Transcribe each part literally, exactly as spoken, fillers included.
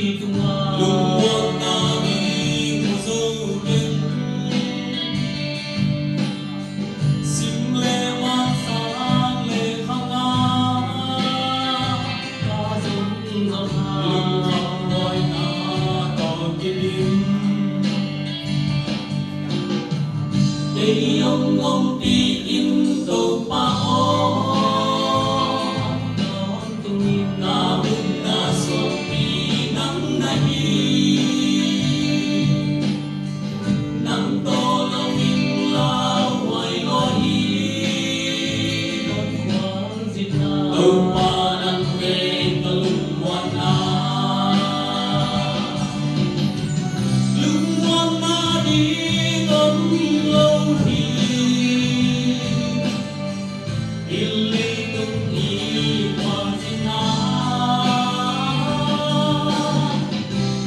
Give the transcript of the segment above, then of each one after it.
Lungmuanna ding zo keng. Sim le man sang le khang a, ka zong zong a, lungkham buaina tawh kidim. Kei hong ompih in Topa aw, na mun na suangpi nang na hi. Nang tawh lo in lauhuai lua hi. Topa nang pen ka lungmuanna. Lungmuanna ding om lo hi. Hih leitung i khualzinna,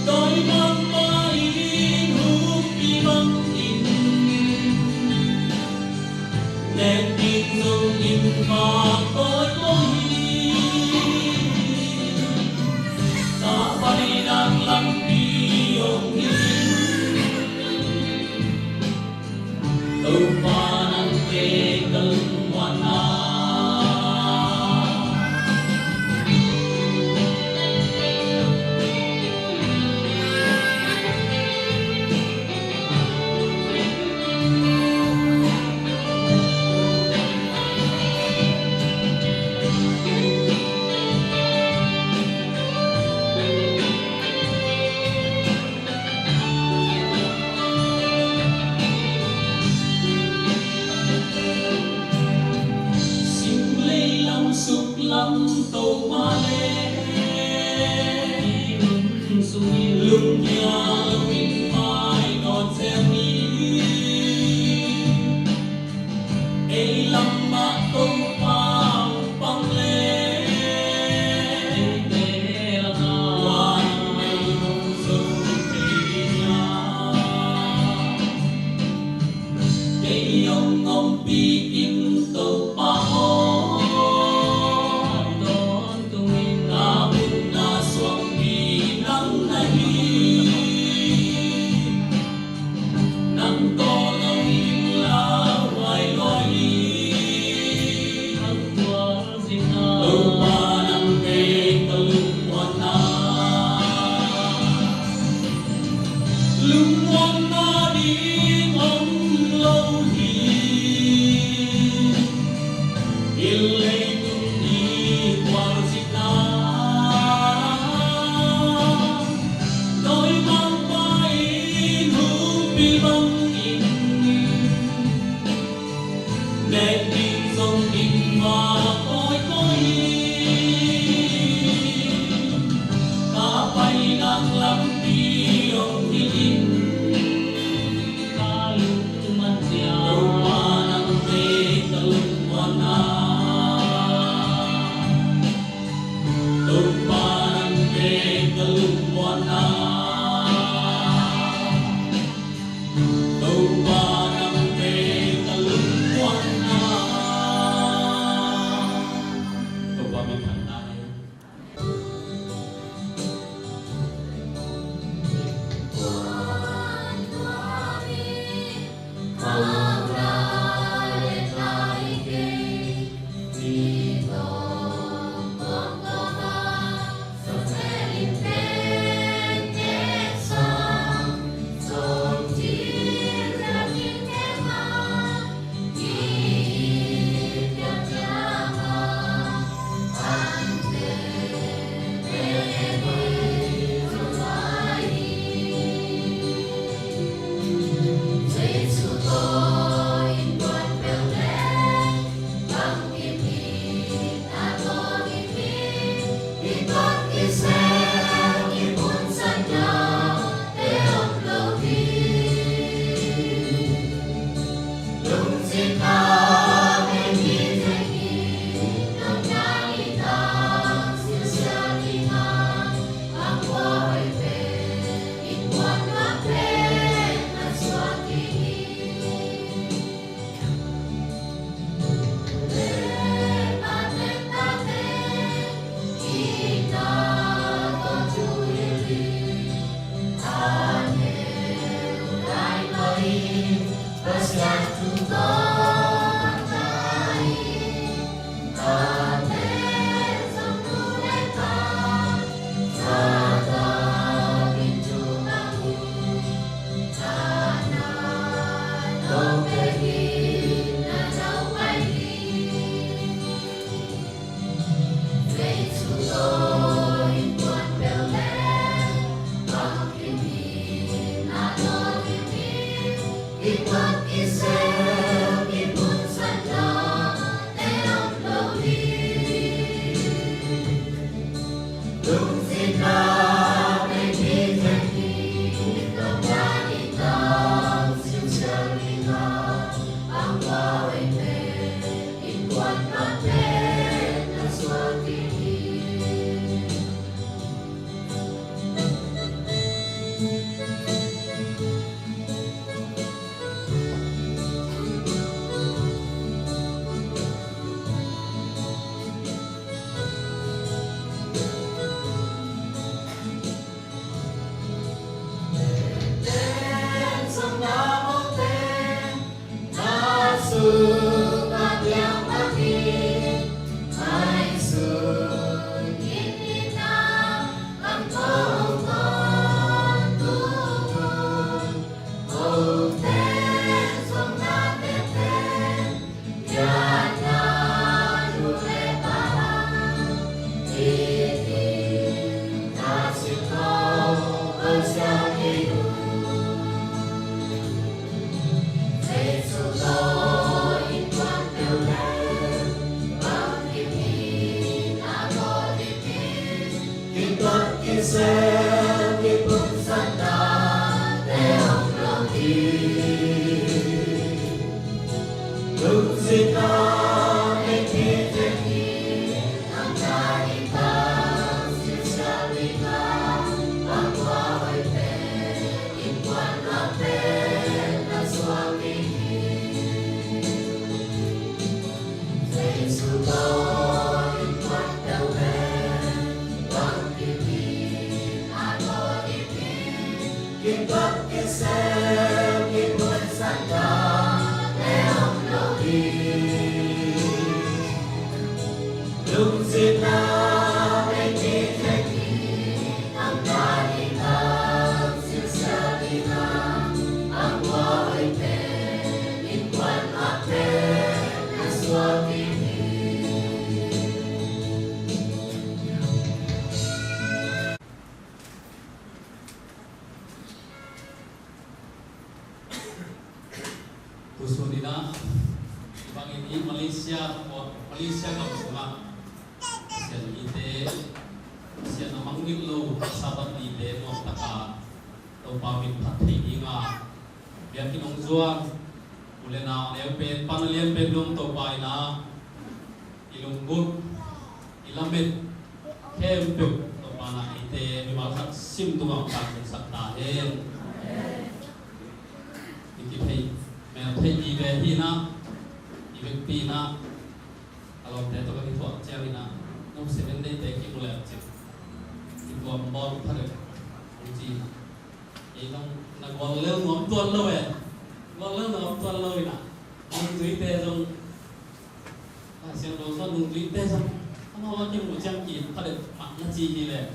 dawimangpa in humpih bangin, nek ding zong in vak kawikawi hi. Ka pai nang lampi hong hilh in. Topa nang pen ka lungmuanna. Sim lei lam suk lam to mah leh, lungkia loin mainawt zel ni. Ei lam mah Topa hong pang leh, tua in ei hong zo thei hiam? Kei hong ompih in Topa aw, na mun na suangpi nang na hi. Nang tawh lo in lauhuai lua hi. Topa nang pen ka lungmuanna. Lungmuanna ding om lo hi. Hih leitung i khualzinna, dawimangpa in humpih bangin, nek ding zong in vak kawikawi hi. Ka pai nang lampi hong hilh in. Ka lungman ciang Topa nang pen ka lungmuanna. Topa nang pen ka lungmuanna. Topa nang pen ka lungmuanna. Topa min thang ta hen. Tusun in ah, i bangin i Malaysia, Malaysia gam sungah Pasian mite, Pasian a mangngilh lo Sabbath nite nuamtaka Topa min phat thei dinga biakinn hong zuan u le nau, a neu pen pan a lian pen dong Topa in ah i lunggulh, i lamet khempeuh Topa in ah eite mimal khat sim tungah hong tangsak ta hen. I kiphei mel theih i ve hi in ah, i vekpi in ah a lawmte tawh ka kithuah ciangin ah, no Seven Day te kimu leh cin i tuam bawl pha deuh hong ci in ah, ei zong na gual lel nuam tuan lo e. Gual lel nuam tuan lo in ah, nungzuite zong, Lai Siangtho zong nungzuite zong amau a kimuh ciang ki pha deuh mah na ci hi leh,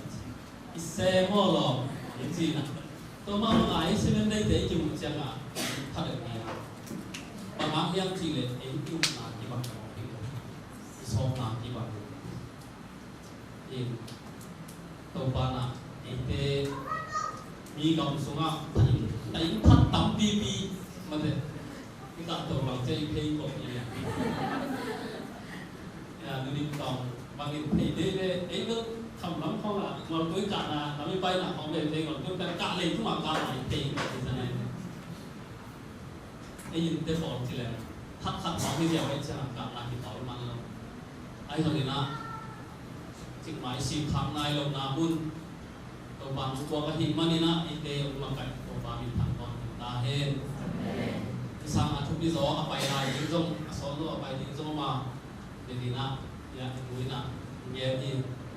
i se maw lawm, hong ci in ah. Tua mah bangin i Seven Day te i kimuh ciangah pha deuh hi a, bang hang hiam cih leh ei i upna kibang lo, i sawmna kibang lo. In Topa in ah eite mi gam sungah taing, taing that tampipi mate, i kah to bang cia i phei kop i lian. Ya, nu ning tawng bangin phei dei le, ei bel kham lam khawng ah, ngol tui kahna lam i paina khawng le phei, ngol tui kah lei tungah kah lai phei kop i sa nai. Ei innte pawl ci leng, thak khat pawl hi ziau ei ciangah kahna hi pawl man lo. Ahi zongin ah, cikmah i sik khak nai lohna mun Topa hong puak ahih manin ah, eite hong makaih Topa min thang tawntung ta hen. I sang a thupi zaw a pai lai ding zong, a sawn lo a pai ding zong om a, Biakinn ah, ya, i nu in ah, gen hi,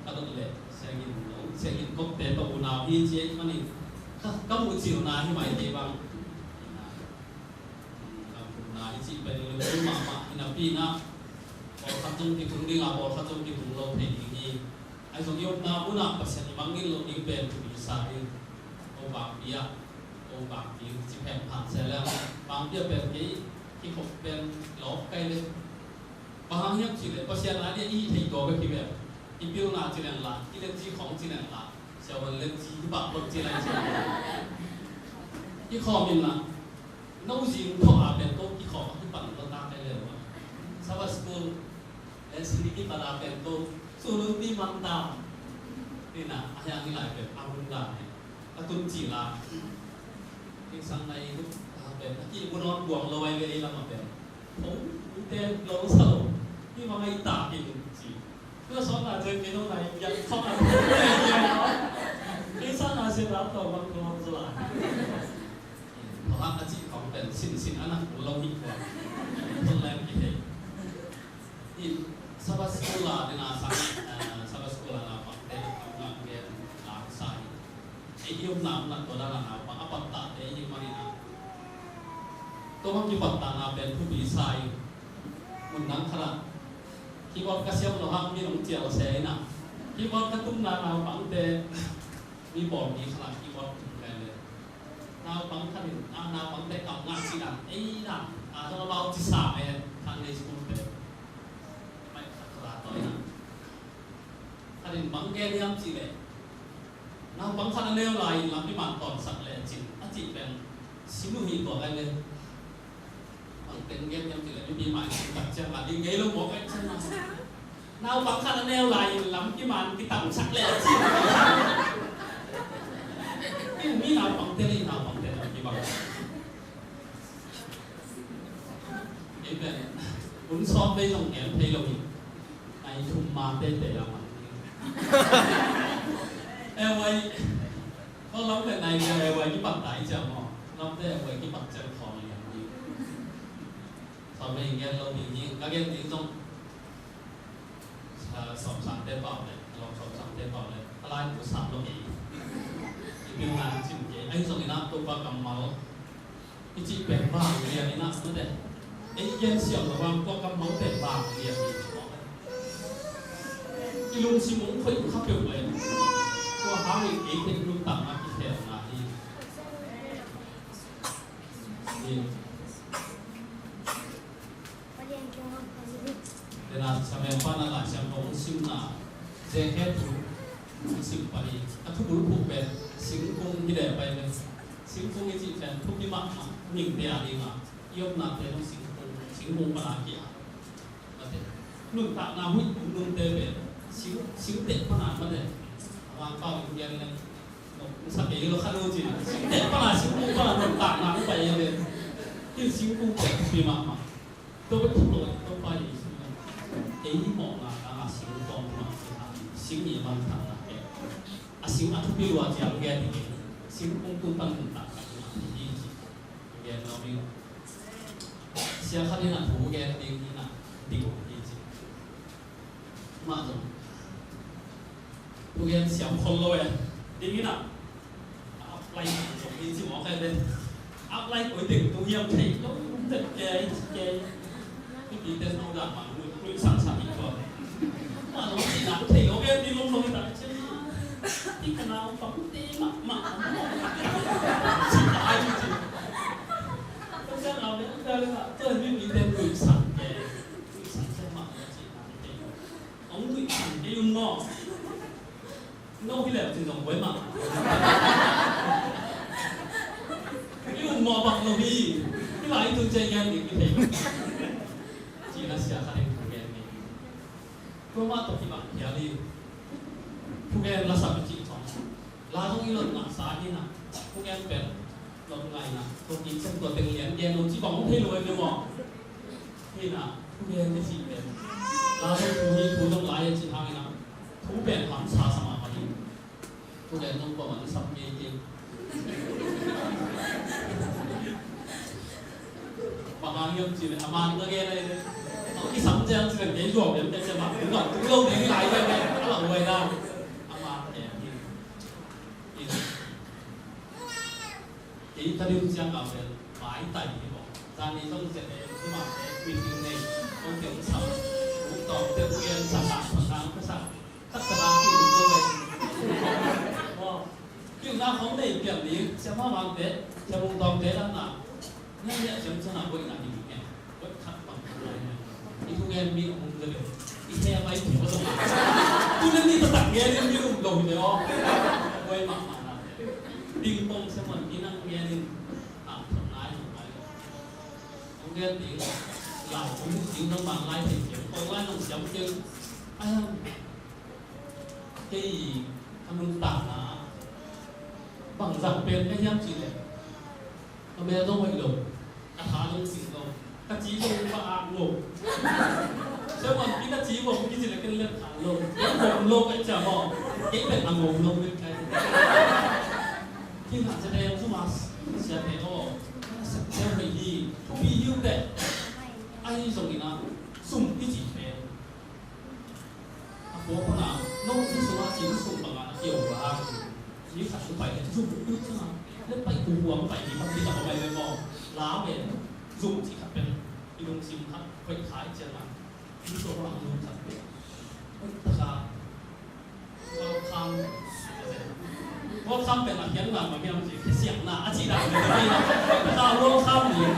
ka dot leh, Sia Gin lo, Sia Gin Kok te tawh unau hi ci ahih manin, ka, ka muh cihna hi mai kei bang. Ina, ka muhna hi cih pen i lungsim mahmah, i napi in ah, pawlkhat zong kitung ding a, pawlkhat zong kitung lo thei ding hi. Ahi zong i omna mun ah Pasian i mangngilh loh ding pen thupi sa ding. Ko bangpi ah, ko bangpi ci phen phan se leng, bangpi ah pen kei kikhop pen lawp kai leh. Bang hang hiam cih leh Pasian a ding i hih theih tua bek hi ve. I pilna ci leng la, i letci khawng ci leng la, siavuan letci hi pah lo ci lai ci leng la. I khawm in la, no zing thawh a pen ko i khawm a kipan lo ta kai le lo. Sabbath school, lesson i kipan a pen ko, sulun ti man ta. Ni na, a hiang hi lai pen, a mun dan hi. A tun ci la. Ki sang nai, a pen, a ki mun on buang lo ai ve i lam a pen. Thong, ute lo sa lo. Hi ma ngai ta kin ci. Tua sawt na tua kei nong nai, yak thong a. Kei sa na se la tawh bang ko sa la. Thong hak a ci khong pen sin sin a nak lo hi kua. Thong leng ki hei. I Sabbath school a, nena sang, eh, Sabbath school a na pang te, a nge la sa hi. Ei i omna mun ah tua dan a naupang a pattahte i hih manin ah, tua bang kipattahna pen thupi sa ing. Mun dang khat ah keyboard ka siam loh hang mi nong cial se in ah, keyboard ka tumna naupangte mi pawlpi khat ah keyboard tum kai le, naupang khat in, ah, naupangte kam ngah cih dan, ei dan, ah, zong amau ci sa me, Sunday school te. Mai khat khat ah tua in ah, khat in bang gen hiam cih leh, Naupang khat a neu lai-in lam kiman tawnsak lecin a cih pen sim uh hi. Tua kai ve. Bang teng gen hiam cih leh mipi mai sim tak ciang a ding ngei lo mawk ai ciang a. Naupang khat a neu lai-in lam kiman kitamsak lecin. Mi naupangte le naupangte lam kibang. Amen. Hun sawm vei zong en thei lo hi. Nai thum ma teitei a man. Ewai. Ko lam le nai lia ewai kipat tai ciang maw. Lamte ewai kipat ciang khawng lian hi. Sawm vei gen lo ding hi. Ka gen ding zong Sawmsangte pau le, Lawm Sawmsangte pau le, a lai mu sa lo kei. I pilna cim kei. Ahi zongin ah Topa kammal i cih pen vang lian in ah mate. Ei gen siam lo vang tua kammal pen vang lian in ah. I lungsim hong khoih kha peuh le. Tua hangin ei pen nuntakna kikhelna hi. Hi. Tena Samuel pa na Lai Siangtho hong simna, Zekhia thu hong sim pah hi. A thubul phuk pen singkung hi leh pai pen. Singkung i cih pen thupi mahmah, mihingte a ding a i omnate zong singkung, singkung pan a kia. Mate. Nuntakna huih kum nunte pen sing, singteh pan a mate. A vang pau in gen leng. Sa kei lo kha lo cin. Singteh pan a, singkung pan a nuntakna hong pai hi leh. Hi singkung pen thupi mahmah. Tua pen thupi lo, Topa Jesu in ei mawhna tang a sing tawng tawng ci a, sing i manthanna pen a sing a thupi lua ci a gen hi. Singkung tung pan nuntakna hi ci. Gen lo ding. Sia khat in a thu gen ding in a ding hi ci. Mah zong thugen siam khol lo e. Ding in ah a apply zong hi ci mawk e. Apply koi teng tung hiam thei lo. Tek kei kei. Hih mi ten no dan mang nuih sang sang hi tua. Mah zong ci nak thei lo e. Ding lom lo hi ta ci. Ding ka nau pang te mah mah. Ci ta ai ci. Tua siang au le ka le ka tua hih mi ten nuih sang kei. Nuih sang kei mah ci nak thei lo. Hong nuih thang kei un maw? No hi leh cin zong buai mah. I um maw bang lo hi. Hi lai tun cia ngian ding hi thei. Ci na sia kha ding thu gen ni. Tua mah tawh kibang phial hi. Thugen la sa pi cih thong. La zong i lot mah sa hi na. Thugen pen. Lot ngai na, tua kik sem tua teng lian gen lo ci bang hong thei lo e maw. Hi na, thugen i cih pen. La zong thu hi, thu zong lai e ci hang hi na. Thu pen hamsa sa mahmah hi. Thugen zong kuamah i sam ngei kei. Bang hang hiam cih leh, a man na gen a hi leh. Hong kisam ciang cih leh, kei zuau lian kei ciang bang, thu zong thu lo ding hi lai ve ve, a lang huai na. A man e hi. Hi. Kei ka dim ciang a pen maitai hi bawk. Zan ni zong zia pen, hi mah pen, meeting nei, kong teng sam, kong tawng teng gen sa sa, sa sa, sa sa, tak tak a ki um zo pen. Wow. Ki um na kong nei piang ni, sia ma mang te, sia mung tawng te lam na. Ngai ngai ciang ciang a buaina hi nge. Buai khat bang khat lai nge. I thugen mi a hong zia le. I khe a pai thu a zong a. Tu nen ni taktak ngen in mi um lo hi le aw. Buai mahmah na. Ding pong sia muan i nang ngen in. A thot nai lo nai lo. Hong gen ding. Lau hong ding nang mang lai thei keng. Kong lai nang siam keng. Ai hang. Kei a nuntakna bangzah pen ka hiam cih leh ka mel zong hoih lo, ka tha zong sing lo, ka ci zong ka ak lo. Sia muan pi ka ci zong kici leh ken leh tha lo, ken bom lo ka i cia maw. Kei pen a ngom lo pen kai. Kei na cia deng zuma sia te aw. Ka sak cia hoih hi, thupi hi uh teh. Ahi zongin ah sum i cih pen A pua pana, no, i sung a, i sung banga, a kio ba, mi khat hong pai le, zum, zum, zum, le pai, ku huang pai, mi khat, mi khat hong pai le maw, la ve, zum, ci khat pen, i lungsim khat, pai khai ciang a, i sung banga, zum khat pen, pai taka, welcome, welcome pen a hian na, ma hiam ci, kisiang na, a ci na, pai taka, welcome ni,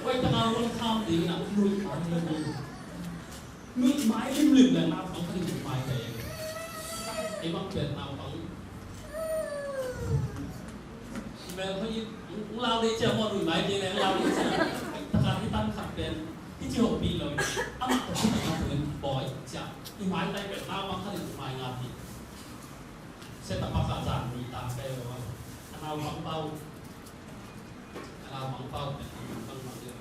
pai taka, welcome ni, na, lui, a, lui, lui. Nuih mai limlim le naupang khat in nuih mai ve. Ei bang pen naupang Hoih in, ung lau dei cia maw, nui mai kei leh ung lau dei cia. Taka hi tan khat pen hi ci hoh pi lo. Amah tawh hi pi na tuin bawi cia. I mai tai pen nau mang khat in mai nga pi. Set a paksa zan ni ta kai lo. A nau mang pau. A nau mang pau pen mang mang dei.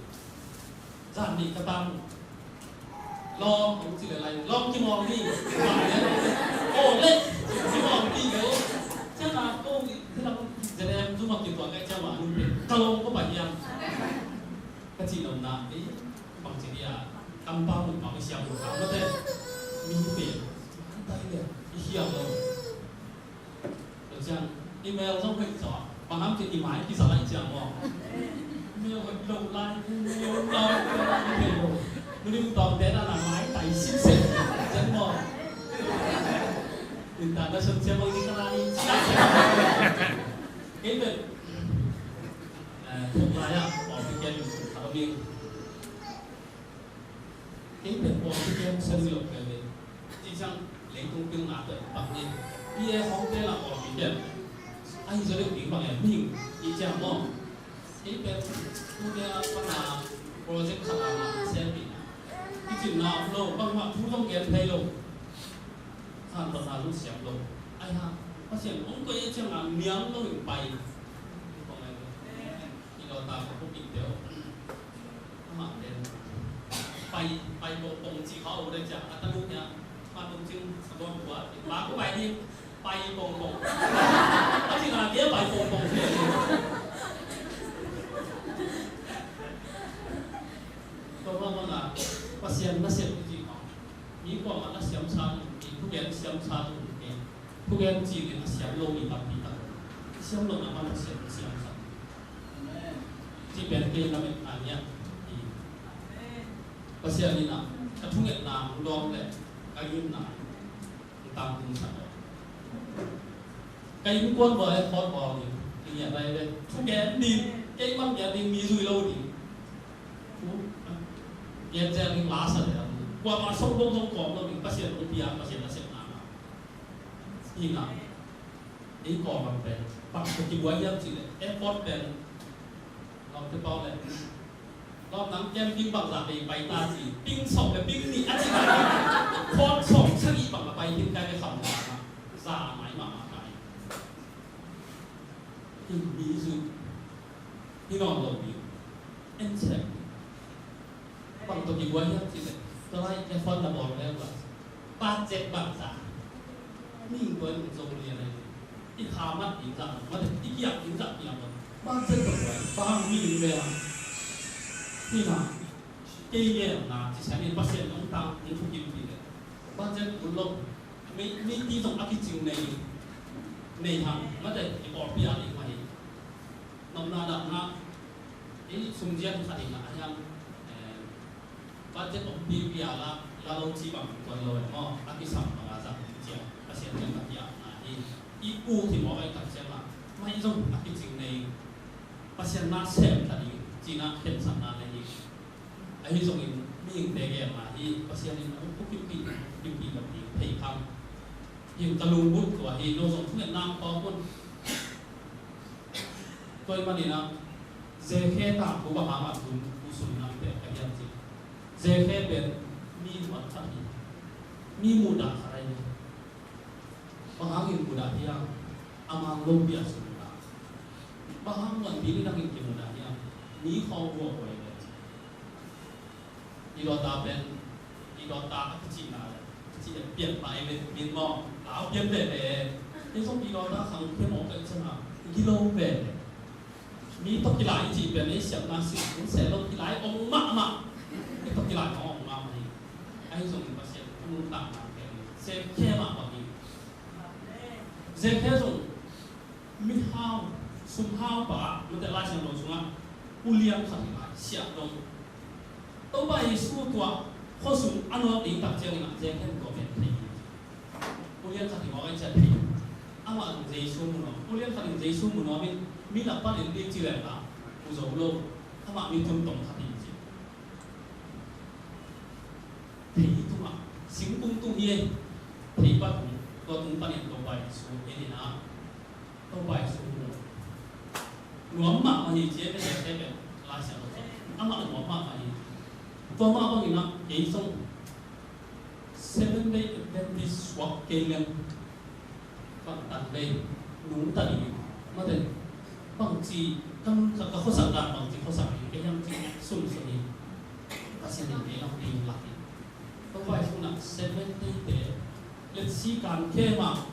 Zan nih ka tang. Lawm, hong ci le lai, lawm kimawng ni. Aw le, kimawng ni le. Ciang a ko ni, hi lam Jerusalem zuma kituak kai ciang a, nung pen ka lawm ko pai hiam? Ka ci lo na, ei, bang ci dia, kampau mun bang siam lo ka, mate. Mi pen, tai le, i hiam lo. Tua ciang, i mel zong hoih zaw. Bang hang ci i mai kisa lai ciang maw. Mel hoih lo lai, mel lai, mel lo. Nuni tawm te na na mai tai sin se. Ciang maw. International ciang maw ni ka lai. Kei pen, eh, thuk lai ah, aw, pi ken, a lo ding. Kei pen politician seri lo kei le. Ci ciang leitung pilna tawh bang ni. Pi e hong pen a politician. Ahi zong ding bang e ming. I ciang maw. Kei pen tu dia pana project khat a na sem pi. I cin na lo bang ma thu zong gen thei lo. Khan bang na lu siam lo. Ai ha. Pasian hong ko e ciang a niam lo in pai. Kong ai lo. I lo ta ko pi teo. Amah pen pai, pai pongpong ci kha o le cia, a tanu nia, ma tung cing, a gawm kua, ma ku pai ni, pai pongpong. A ci na kia pai pongpong ci. Tua ma ma na, Pasian na siam ci kha. Mi kua ma na siam sa, mi tu gen siam sa tu gen. Thugen cih in a siam lo mi tampi tak. Siam lo na man a siam, a siam sak. Cih pen kei lametna ngiat hi. Pasian in a, ka thungetna hong dawng leh ka gimna hong tangtung sak. Ka innkuan bawl e, khawt bawl ding. I ngiat lai le. Thugen ding, kei man ngiat ding, mi zui lo ding. Thu, ngiat zel ding la sa le. Kuamah song dong dong kawm lo ding, Pasian hong pia, Pasian a sepna. Hi na, ei kawm ang pen, bang tawh kibuai hiam cih leh, airport pen, lawmte pau leh, lawm nang camping bangzah vei pai ta ci, ping sawm leh ping nih a ci na, khawt sawm sagih bang a pai ding kai ve kham na, za mai mahmah kai. Hi mi zui. Hi nawn lo ding. En sek. Bang tawh kibuai hiam cih leh. Tua lai F one na bawl leh bang. Budget bang sa. Mi tua in zong lian ai. I kha mat ding zah. Mat i kiak ding zah kiak bang. Budget tawh buai. Bang mi ding ve a. Hi na. Kei ngen na. Ci sa ni Pasian nong tang. Nong thukim pi leh. Budget bul lo. Mi, mi ti zong a kicing nei, nei hang, mate, i pawlpi a ding mah hi. Nopna dahna, ei sum ziat khat in a hiam, eh, budget om pipi a la, la lo ci bang tuan lo eh maw, a kisam bang a zang ciang, Pasian in a piakna hi. I uk hi maw, a i tak ciang a, mah i zong a kicing nei, Pasian na sem ta ding, cihna khensatna nei hi. Ahi zongin mihingte genna hi, Pasian in a hong thukimpih, thukimpih lo ding thei kha. Hi ka lungput tua hi, no zong thungetna phawk un. Tua ahih manin a, Zekhe tangthu bang hang a tun, u sung in a pek ka hiam cih. Zekhe pen mi muan khat hi, mi muhdah khat ahi hi. Bang hangin mudah hiam, a mang lopi a sung mudah. Bang hang muanpi ding dangin kimudah hiam, mi khawng vuak huai ve. I dawta pen, i dawta a kicihna le, kicih le pian pai ve, min maw, lau pian ve ve. Kei zong i dawta khang pian maw pen ciang a, gilo ve ve. Mi tawh kilai i cih pen ei siamna sih, hong seh lo kilai om mahmah. Mi tawh kilai hong om mahmah hi. Ahi zongin Pasian a nuntakna pen Zekhe mah bang hi. Zekhe zong mihau, sumhau pa, mate Lai Siangtho sungah ulian khat hi lai, siah dong. Topa Jesu tua khuasung a nawk ding tak ciangin ah Zekhe in tua pen thei hi. Ulian khat in awk in ciah thei. Amah in Jesu mu nuam. Ulian khat in Jesu mu nuam in mi lak pan in ding ci leng ah mu zo lo. Amah mi tum tong khat in ci. Thei hi tung ah. Singkung tung hi ei. Thei pa tung. Tua tung pan in Topa Jesu en in ah. Topa Jesu mu nuam. Nuam mahmah hi ci e, ka sia te pen Lai Siangtho amah nuam mahmah hi. Tua mah bangin ah kei zong Seven Day Adventist suak kei leng bangtan vei, nungta ding hi. Mate, bangci kan ka, ka khuasak dan bangci khuasak ding kei hiam ci sunsun hi. Pasian in kei lam ding lak hi. Tua vai sunah Seven Day te let's see kan kei mah.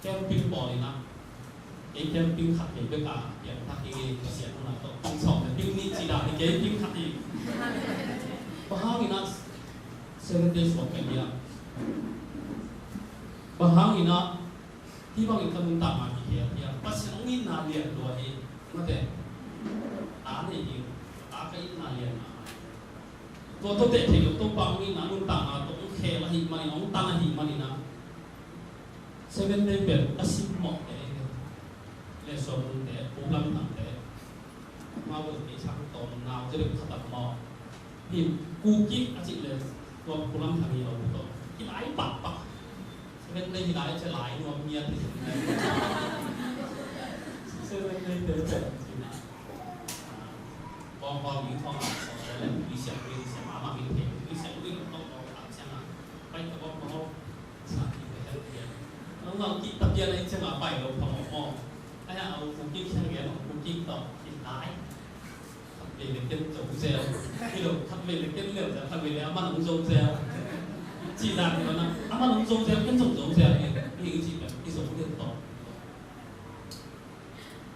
Camping pawl in ah, kei camping khat kei bek a piangthak hi, Pasian hun ah tawh kum sawm le picnic ci dan hi, kei picnic khat hi. Bang hangin ah Seven Days suak kei hiam? Bang hangin ah hih bangin ka nuntakna kikhel hiam? Pasian hong itna lian lua hi. Mate, ta nei ding, ta ka itna lian mahmah hi. Tua tawh teh thei lo, Topa hong itna nuntakna tawh hong khel ahih manin, hong tang ahih manin ah Seven Day pen ka simmawh te hi. Le suan hun te, Pu Lam Thang te, amau bel kei sang tawm nau te deuh khatam maw. Hi, Kuki a cih le tua Pu Lam Thang hi lo tawh kilai pahpah. Seven Day hi lai cia lai nuam ngiat hi. Seven Day te pen cina. Kawng kawng mi thong a sawh le, mi siang mi siang a ma mi thei, mi siang mi thong kawng a siang a. Pai ka kawng kawng. Sa ki ka hel pian. Nong nong ki ta pian ai ciang a pai lo phamawh maw. Ai a au Kuki kiang gen, Kuki tawh ki tai. Khat vei le ken zo zel. Hi lo, khat vei le ken leu zel, khat vei le aman hong zo zel. Ci dan hi lo na, aman hong zo zel, ken zong zo zel hi. Hi ci pen, hi zo zel tawh.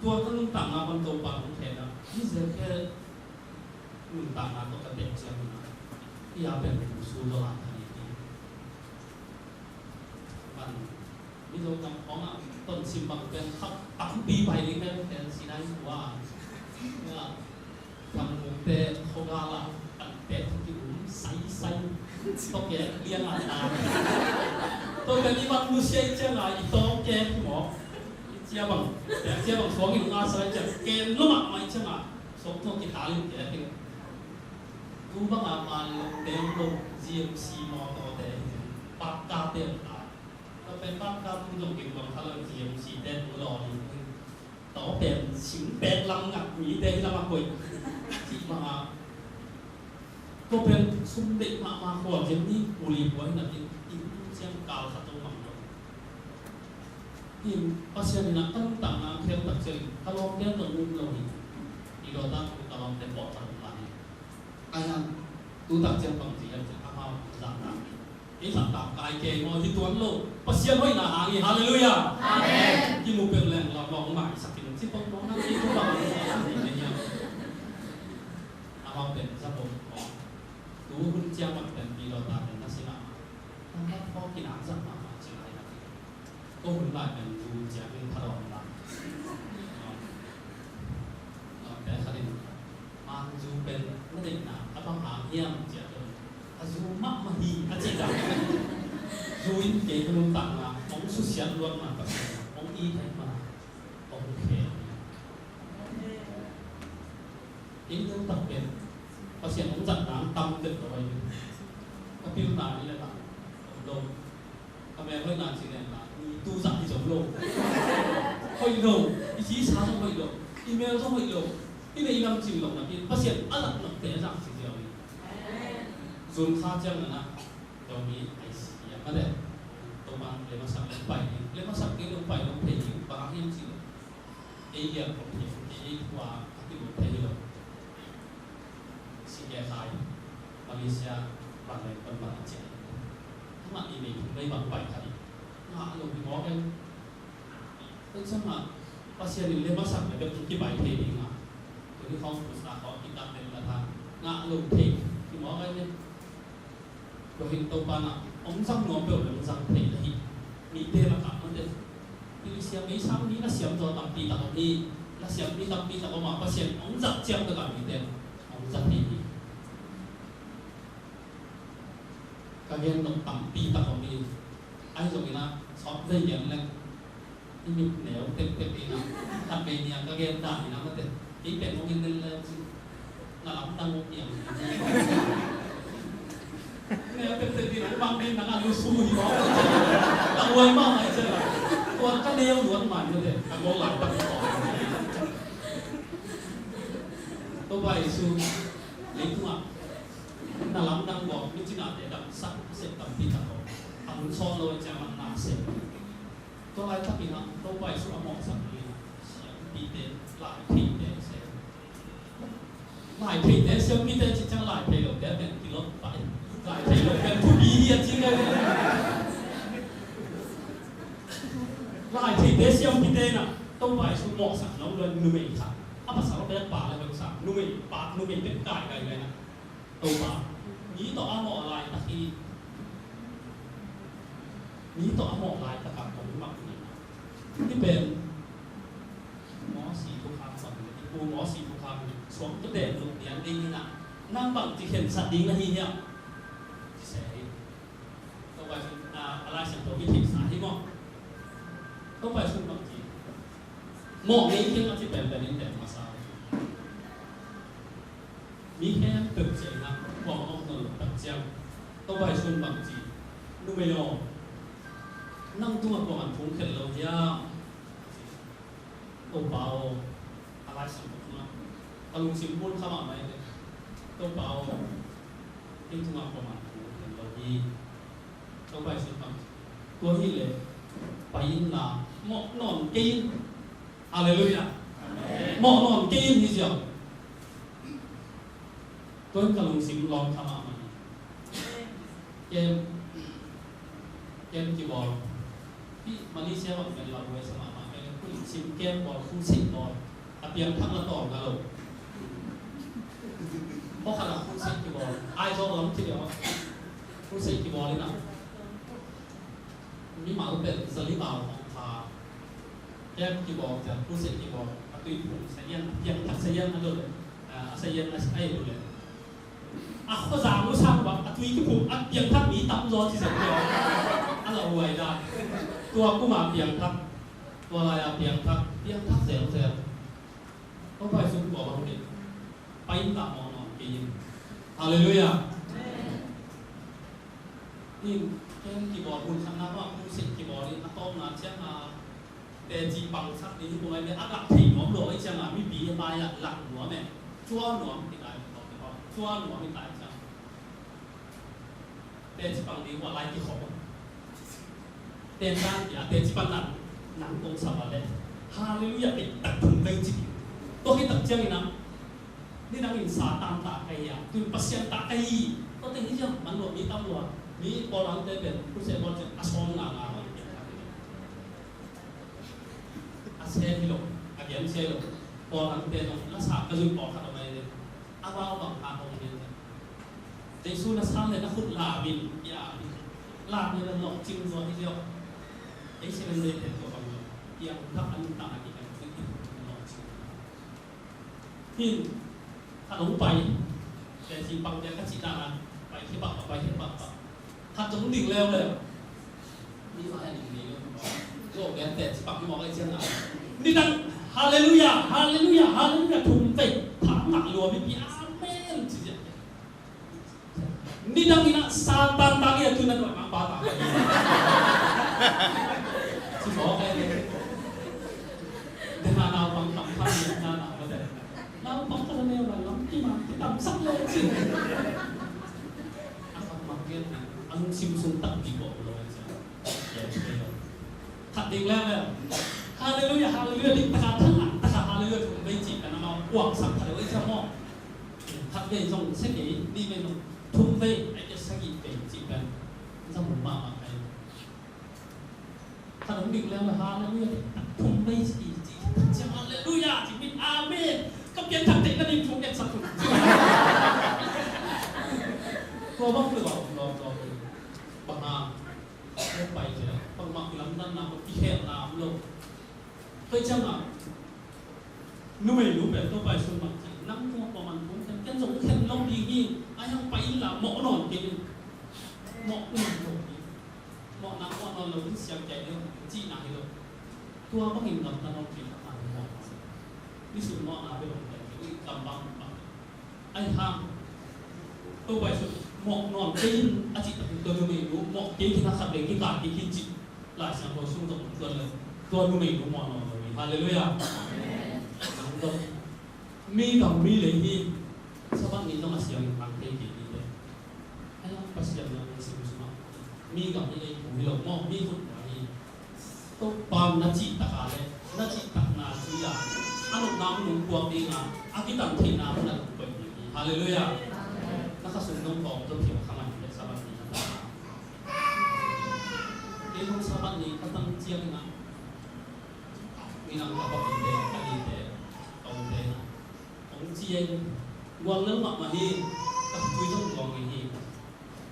Tua ka nuntakna pan Topa hong khel a, hi zel khe nuntakna tawh ka teh ciang hi na. Hi a pen Pu Su Zo Lam Thang hi. Pan Mizo gam khawng ah ton sim bang pen khat tampi pai ding pen pen Sinai khua. Thang mukte khawgal ah kan pek ki um saisai. Tua kek liang a ta. Tua pen i mat nusia i ciang a i tua kek hi maw. I cia bang, i cia bang suang i lung a sai ciang ken lo mahmah i ciang a suang tua ki ta lim kek hi. Tu bang a man lo te lo G M C mawtaw te hi. Pakka te ta. Tua pen pakka tu zong kikuang kha lo G M C te tu lo hi. Tua pen sing pek lam ngat mite hi lam a koih. Cih bang a. Tua pen sum deih mahmah khua zen ni uli buai na tin in ciang kal khat zong mang lo. In Pasian in a ka nuntakna khel tak ciang ka lawmte zong um lo hi. I dawta ka lawmte pawh ka lawm lai hi. Ayan, tu tak ciang bang ci hiam ciang amau zahtak hi. Ei zahtak kai kei maw hi tuan lo. Pasian hoihna hang hi, halleluiah. Amen. Kimu peuh leng lau maw hong maisak in ci peuh maw na ci peuh bang hi hiam. Amau pen za peuh maw. Tu hun ciang bang pen pi lo ta pen na si mah. Nang mat pawh kinang zat mahmah ci lai na hi. Ko hun lai pen zu ciang in thalawm lai. Lawmte khat in man zu pen na deihna a bang hang hiam ci a, a zu mahmah hi a ci dan. Zu in kei ka nuntakna hong susiat luat ma, Pasian hong it thei ma, hong khel. Kei nuntak pen Pasian hong zatna tam deuh lo ahi. Ka pilna ni le ta om lo. Ka mel hoihna ci leng la, tu zah hi zong lo. Hoih lo, i ci sa zong hoih lo, i mel zong hoih lo, i lei lam cing lo na pi, Pasian a zat nokte a zang ci ziau hi. Zun kha ciang na na, zong hi ai si a ma le. Topan le masak le pai hi, le masak kei lo pai lo thei hi, bang hiam ci lo. Ei lian kong thei, ei khua a kilut thei hi lo. Sike khai, Malaysia, bang leng pan bang a ciah. Amah i nei thum lei bang pai kha ding. Ngah lo hi mawk em. Tua ciangah Pasian in le masak le bek kibai thei ding a. Tuni khawng pusa khawng kitak den la tha. Ngah lo thei hi mawk em. Tua hi Topa na hong zang nuam peuh le hong zang thei na hi. Mite lakah mate. Philistine meisang mi na siam zaw tampi tak om hi. Na siam mi tampi tak om a Pasian hong zat ciang takah mite hong zat thei hi. Ka gen nop tampi tak om hi. Ahi zongin ah sawt vei gen leng. I mit neu tektek in a, khat vei nia ka gen dan in a mate. Kei pen hong en den le ci. Na lamdang hong piang. Neu tektek in a, bang din na nga lu su hi lo. Ka huai ma mai cia la. Tua ka neu luan mai mate. Ka ngol lai tak ko. Topa Jesu leitungah na lamdang bawk, micinate damsak a sep tampi tak om. A hun sawt lo ciang a na sep. Tua laitakin ah Topa Jesu a mawhsak dingin ah siampite, laitheite sem. Laitheite siampite cih ciang laitheite pen kilawm pah in. Laitheite pen thupi hi a ci le. Laitheite siampite in ah Topa Jesu mawhsak nong lo numei khat. A pasal pen pa le pen sa numei, pa numei pen kai kai le na. Topa, mi tawh a mawh laitak hi. Mi tawh a mawh laitak a kong mak ni. Hih pen Mawsi thukham bang, i pu Mawsi thukham suang tu den luk dian ding hi na. Nang bang ci khensat ding na hi hiam? Ci se hi. Topa Jesu, a, a Lai Siangtho i theihsa hi maw? Topa Jesu bang ci. Mawh ngei khin a ci penpen in pen masa. Mi khempeuh ciangin ah kuamah om nawn lo tak ciang Topa Jesu bang ci. Numei aw, nang tungah kuamah thum khen lo hiam? Topa aw, a Lai Siangtho tungah ka lungsim mun kha mahmah e. Topa aw, kei tungah kuamah thum khen lo hi. Topa Jesu bang ci. Tua hileh pai inla, mawh nawn kei in. Halleluiah. Amen. Mawh nawn kei in hi ziau. Tua in ka lungsim lawng kha mahmah hi. Kem, kem kibawl. Hih Malaysia bang pen lau huai sa mahmah pen, sim kem bawl, crusade bawl. A piangthak la tawl nga lo. Pawlkhat a crusade kibawl. Aizawl lam ci leh crusade kibawl in a. Mimal pen zali bau hong pha. Kem kibawl, kem crusade kibawl. A tuiphum sayan, a piangthak sayan a dot leh, a sayan a, a dot leh. A khuazang uh sang bang, a tui kiphum, a piangthak mi tam zaw ci zen zaw. A lauhuai dan. Tua kuma piangthak. Tua lai-a piangthak. Piangthak zelzel. Topa Jesu tua bang kei. Pai in ta mawh nawn kei in. Halleluiah. In, ken kibawl hun khatna bang, hun sik kibawl in, a tawpna ciang a, teci pangsak ding hi kung ai le, a gah thei nuam lo ai ciang a, mipi a pai a lak nuam e. Cua nuam hi tai, cua nuam hi tai ciang. Teci pang ding ua lai kikhop. Ten dan pia, teci pang nang, nang kong sa va le. Halleluiah, pia tak thum vei cik. Tua hi tak ciang in a, nidang in Satan ta ka hi a, tun Pasian ta ka hi. Tua teng hi ciang, man lua mi tam lua. Mi pawlangte pen, kuse bawl ciang, a sawm nga nga lo. A se hi lo, a gen se lo. Pawlangte zong, la sa ka zui pawlkhat a mai le. A bau bang kha hong gen. Jesu na san le na khut lam in, pia in. Lam in na lawhcing zaw hi ziau. Ei Seventh Day te tua bang lo. Piangthak an ta a kikan zui in lawhcing. Hin, khat hong pai. Teci pang te ka cih dan a. Pai khia pah pah, pai khia pah pah. Khat hong ding leuleu. Ni mah a ding leuleu. Zo gen teci pang hi mawk a i ciang a. Nidang, halleluiah, halleluiah, halleluiah, thum vei. Thak ngah lua mipi, amen ci ziah. Nidang in a Satan tang hi a, tu in a nuai mangpa tang hi. Ci mawk e. Dena naupang tam khat hi a, na naupang te. Naupang khat a neu lai lam kiman kitamsak le ci. A khat mak gen a lungsim sung takpi kawh lo ci. Khat ding leuleu. Halleluiah, halleluiah, dik taka thang a, taka halleluiah thum vei ci ka na mau kuangsak khat lo i ci maw. Khat vei zong sia kei, nih vei zong thum vei, ai kei sagih vei cih pen za mun mahmah kai. Khat hong dik leng le halleluiah, thum vei cih, cih, cih halleluiah cih min amen. Ka pianthak theih nading thu etsak un. Tua bang tua bang lawm lawm hi. Bang hang. Pai cia, bangmah kilamdanna, kikhelna om lo. Tua ciangin, numeinu pen Topa Jesu bang ci, nang tungah kuaman kong khen, ken zong khen lo ding hi, a hiang pai inla mawh nawn kei in. Mawh nawn lo ding. Mawhna mawh nawn lo ding siang kei ding, cihna hi lo. Tua bangin gamta nawn kei, a mawh nawn. Nisim mawhna bel om kei, i kam bang bang. Ahi hang, Topa Jesu mawh nawn kei in a cih takin tua numeinu mawh kei khin a khat le kikal kei khin cih Lai Siangtho sung zong tuan le tua numeinu mawh nawn lo hi. Halleluiah. Nang zong Mi gam mi lei hi. Sabbath ni zong a siangin mang thei kei ni le. Ahi hang Pasian na hong sim sungah mi gam mi lei thu hi lo maw, mi khut mah hi. Topa na cih tak a le na cih takna ci a, a nopna hong puak ding a, a kitan theihna hong na koih ding hi. Halleluiah. Na kha sung dong kawm zo phial kha mah hi le Sabbath ni na ta. Kei zong Sabbath ni ka tang ciangin ah minam ka pa pite, ka nite, ka ute na hong ci ei. Guang lel mahmah hi. Ka tui zong guang hi.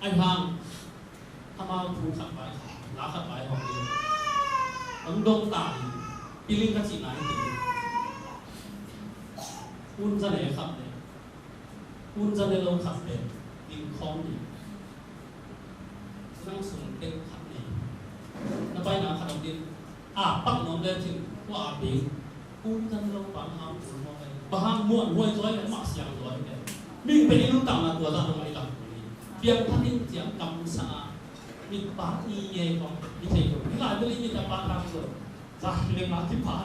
Ahi hang amau thu khat pai, la khat pai hong hi. Hong dong ta hi. Piling ka cihna hi. Hun za ne khat le hun za ne lo khat le ding khawm hi. Nang sung teng khat nei. Na paina khat om din. A pak nuam le cin, tua a ding. Hun zan lo bang hang hun hong ai. Bang hang muan huai zuai le mah siang zuai le. Ming pen i nuntakna tua zah hong ai lam. Piang thakin ciang kam sa a. Mi pa i nge kong i thei lo. I lai bel i mi ta pa thang lo. Zah le nga ki pa.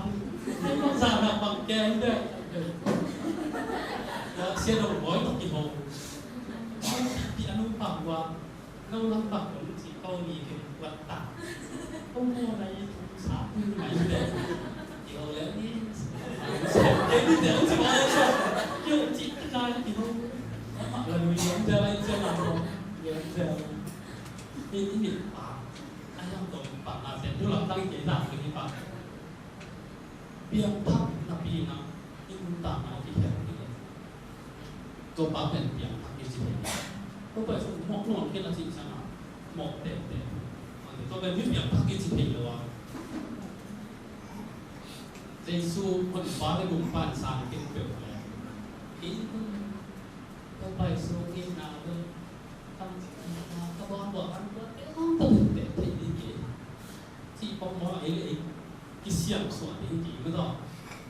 Zah na bang ke i de. Sia dong boy tok ki ho. Pi anu pa wa. Nau lam bak kong ci kau ni kong kuat ta. Kong mo na i tu sa tu mai le. Yo le ni. Ke ni de ang ci ma le so. Yo ci ta ka ni ho. Ma la nu yo de la ci ma ho. Yo de. Ni ni ni pa. Ai yang tong pa na se tu lam tang ke na ni pa. Piangthak napi in ah i nuntakna i kikhen ding hi. Topa pen piangthak i ci thei. Topa i sung mawk nawn kei na cih ciangin mawk tete. Topa pen mi piangthak i ci thei lo a. Jesu honpa le gumpa in sang kei peuh le. Topa i sung i na lo. Kam ka buang buang an buang tete tete thei ding hi. Cih pawlmawh a ei le ei kisiangsuah ding ti mah tawh.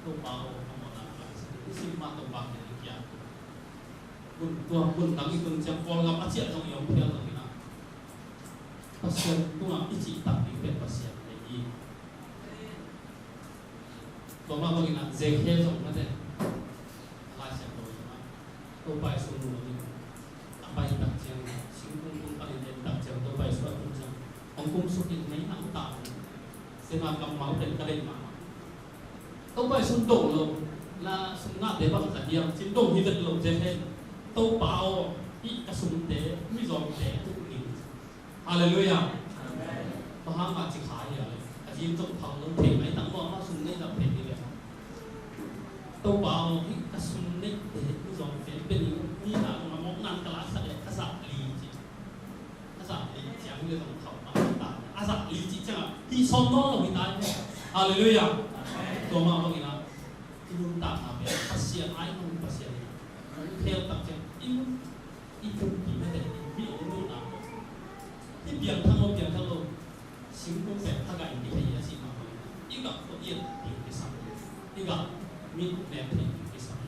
Topa aw, a mawhna ka sa ding i sim mah Topa kiang i kiat. Mun tua mun dang i tun ciang Kawlgam a ciah zong i om phial zong hi na. Pasian tungah i cihtak ding pen Pasian nei hi. Tua mah bangin ah Zekhe zong mate. Lai Siangtho zong ah Topa Jesu nung a pai tak ciang, singkung tung panin en tak ciang, Topa Jesu a tung ciang, hong kum suk in mei nang ta. Sena kammal pen ka deih mahmah. Topa Jesu dong lo, la sum ngahte bang za hiam, cin dong hi vet lo, Zekhe. Topa aw, hih ka sumte, mizawngte, tuk ning. Halleluiah. Amen. Bang hang mah ci kha hi a le. A zing zong phang lo thei mai tang lo, amah sum nei zang thei hi le. Topa aw, hih ka sum nei te, hih zong pen pen in, ni na zong a mawk nan ka la sa le, ka zak li ci. Ka zak li ciang hi le zong thau ma ta. A zak li ci ciang a, hih sawm nawn lo hi ta hi. Halleluiah. Amen. Tua mah bangin a, i nuntakna pen, Pasian ai nung Pasian in a. Hong khel tak ciang, i nun I pumpi mete, i mi ong nuna. I piangthak lo, piangthak lo. Singkung pen thak a i kithei a si mah bang. I gah khua i et ding kisam. I gah mi nek thei ding kisam.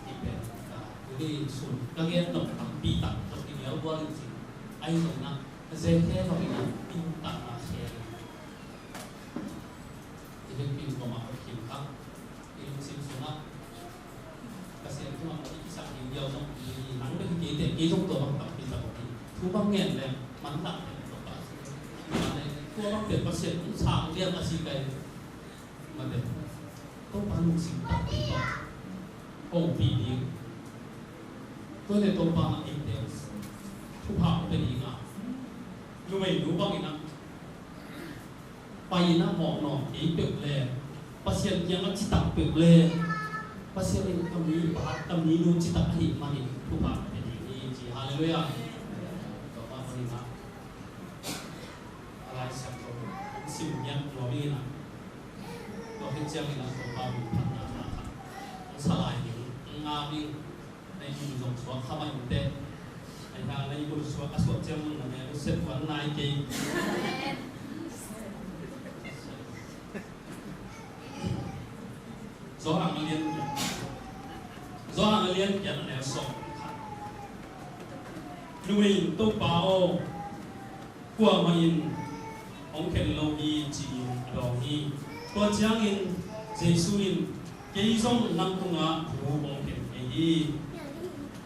I pen ka, i sun ka gen nop tampi tak, tok i mial bual in sing. Ai nopna, Zekhe bang i na, i nuntakna khel. I vekpi in kawmah a kim kha, i lungsim sungah Pasian tungah i kisap ding diau zong i nang bek hi kei teh, kei zong tua bang tampi tak hi. Thu bang ngen leng man dah teh tua bang si. Tua bang pen Pasian hong sang liang a si kai. Mate. Topa lungsim tak ding tawh hopih ding. Tua teh Topa mah eite thupha hong pia ding a, numei nu bangin ah pai in ah mawh nawn kei peuh le, Pasian kiangah citak peuh le, Pasian in ka mi pa, ka mi nu citak ahih manin thupha ka pia ding hi ci. Halleluiah. Tua pa manin ah a Lai Siangtho sim ngiat nuam ing in ah, tua khit ciangin ah Topa min phatna khat hong sa lai ding, hong ngak ding. Na i mun zong suak kha mah in teh. Ai hang na i mun suak, a suak ciang mun na me, u set wan nai kei. Johan a lian, Johan a lian pian a neu sawm khat. Numei in, Topa aw, kuamah in hong khen lo hi ci-in a dawng hi. Tua ciangin Jesu in, Kei zong nang tungah thu bawl khen kei hi.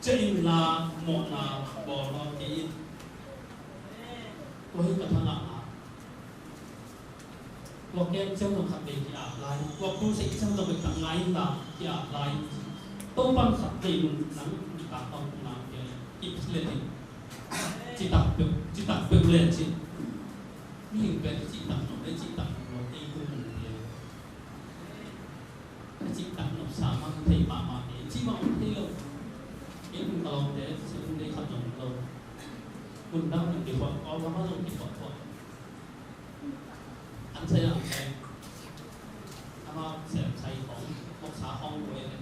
Ciah inla mawhna bawl nawn kei in. Tua hi ka thangahna. Tua kem ciang zong khat vei ki-ap lai. Tua crusade ciang zong bek tak ngai inla ki-ap lai. Topa'n khat vei nung nang nuntak tawm tungah kei kip len in. Citak peuh, citak peuh len cin. Mihing pen citak nop le citak nop lo ei tung nung kei. A cih tak nopsa mah thei mahmah kei, cih mah om thei lo. Kei kum ka lawmte, Seven Day khat zong lo. Kun dang kan kikhuak, Kawlgam ah zong kikhuak khuak. An sai ang sai. Amau sem sai khawng, moksa khawng buai le.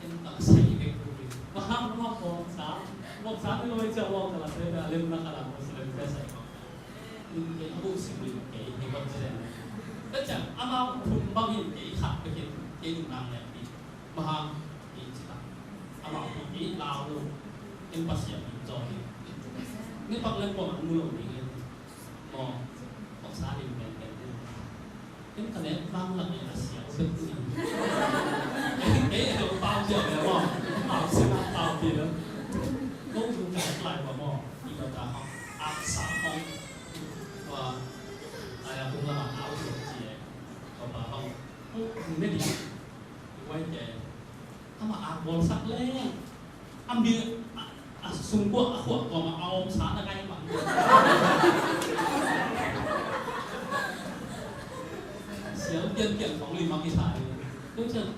Ken tak sai bek buai. Mahang mahang moksa, moksa ni lo ei cia mok ka la sai, a lem na ka la mok sai, sai khawng. Kei a buh sim lim kei, kei buat zen. Tua ciang amau phun bangin kei khat pekin kei nungnang leh pi. Bang hang kei ci ta. Amau phun kei lau lo. Kei Pasian min zaw hi. Ni pak leh kuamah mu lo ding hi. Maw, paksa lim penpen hi. Kei ka leh bang lak leh a siau pek hi. Kei a lo pau ciau leh maw. Pau sim a pau pi lo. Ko tu ka lai wa maw. Ni ka ta hong. Aksa hong. Tua, ai, a tung lamah a au suak ci e. Tua pa hong, hong ne dih. Huai kei. Amah a bawlsak leng. A mil, a, a sungkuak, a khuak kuamah a om sa na kai bang. Sial pianpian khong lim a kisa hi. Tua ciang,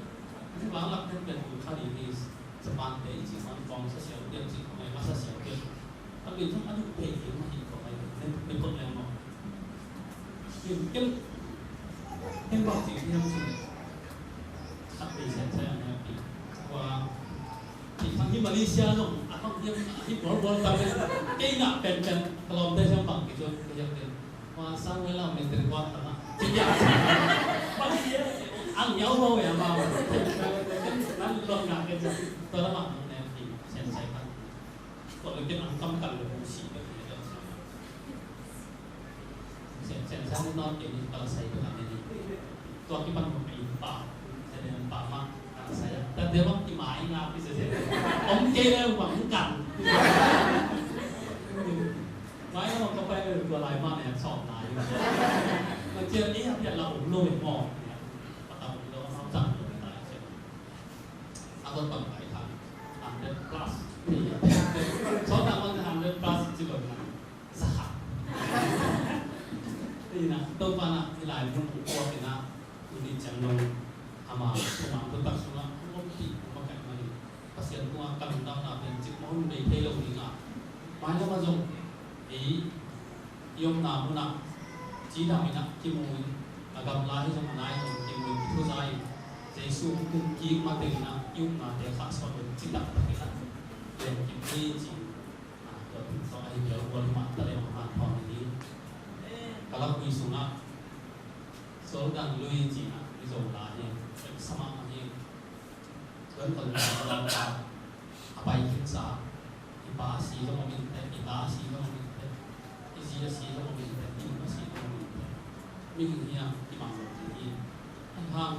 hong bang lak pianpian tu kha dih hi. Japan te i cih man kong sa siau tiam cih kong ai masa siau tiam. Tapi zong a duk thei ding mah hi kong ai ne, ne pot leng mah. Ken, ken, ken bang cih hiam cih. Khat bei sian sa yang happy. Kua, i thang hi Malaysia zong, a thang hiam, a hi bol bol tak le. Kei na pen pen, ka lawmte siang bang kei zong, kei hiam ken. Wa sang wei lau men ten wa tana. Ci ya. Bang dia. Ang yau lo ya ma. Nan lo na ke ja. Tua la ma ne ti sen sai kan. Tua le ken ang kam kan lo si ke. Sen sen san no ke ni pala sai kan ni. Tua ki pan mo pe pa. Sen pa ma. Ang saya. Tua dia bang ki mai nga ki sen sen. Om ke le bang kan. Mai lo ka pai lo tua lai ma ne sawm lai. Ma cian ni a pian la om lo mo. A ta om lo ma zang lo lai cian. A got bang pai thang. Hundred plus. Sawm na ma hundred plus ci lo na. Sa kha. Ni na, Topa na, i lai mun ko ki na. Tuni ciang dong ama, ama thutak sungah hong om dih, hong makaih mah hi. Pasian tungah ka lungdamna pen cikmah hun bei thei lo ding a, mailam ah zong ei i omna munah cidam in ah kimu in, a gamla hi zong a nai zong kimu in kithuza in, Jesu hong tung kik mateng in ah i upnate khahsuah lo in citak tak in ah len kim hi ci. Tua tawh ahi bial gual mah ta leh hong hanthawn hi. Ka lakui sungah Jordan lui ci-in ah Mizo la hi, sa mahmah hi. Tuan kol in ah a pai khinsa, i pa a si zong om in teh, i ta a si zong om in teh, i zi a si zong om in teh, i nu a si zong om in teh. Mihing hi a, i mang lo ding hi. Ahi hang,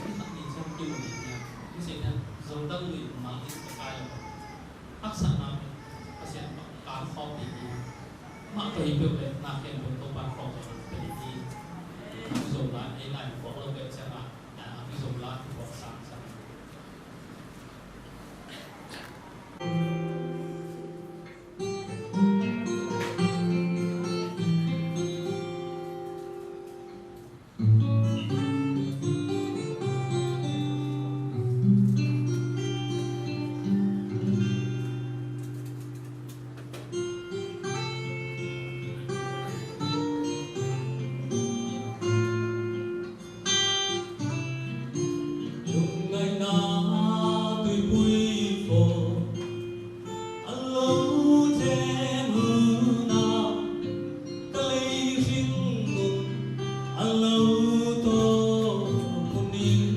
Ni tak ni ciang kimu ding hiam? Ni sei hiam? Jordan lui mal in ka kai lo. Haksatna Pasian pa kan khawm ding hi. Mah tua hi peuh leh na khempeuh Topa khawm zo nang peuh ding hi. Mizo lai, ei lai khawm lo peuh ciangin ah, Mizo lai khawm sang sang. Lungngaihna tuipui fo a lo ten hun ah ka lei hring un a lo tawp hun in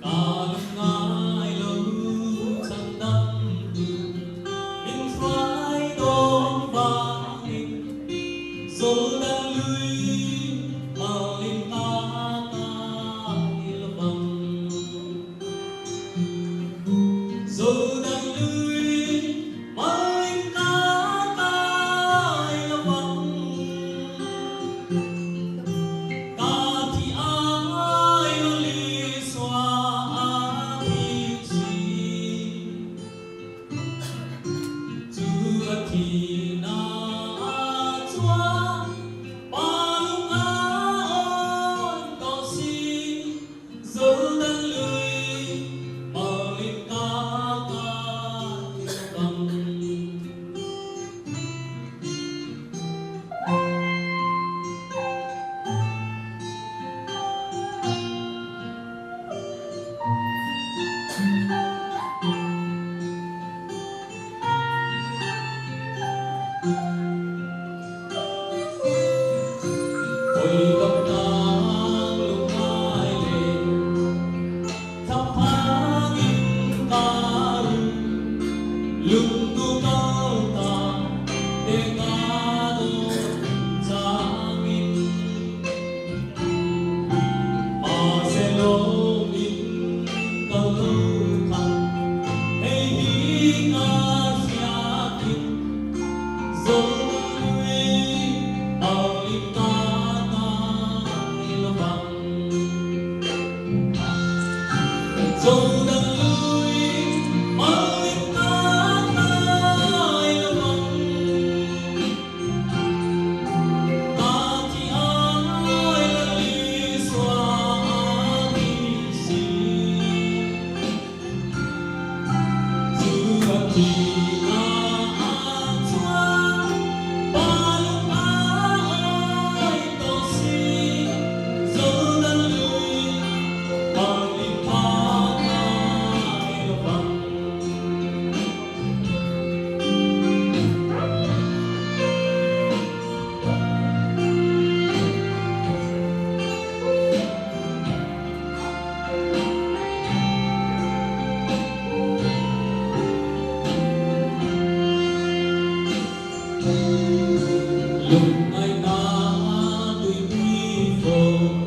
ka lungngai lo candam tu in hrai dawng vangin Jordan lui mal in Oi, gamtang lungngai le thaphang in ka um, lungnu kalta te ka dawn ciangin, Marcelo in ka lo khat hei hi ka siakin, Zo lui, Pauling ka nai lo bang. Zo lui, Pauling ka nai lo bang. Ka ti ai la li sua a ti si. Lungngaihna tuipi fo.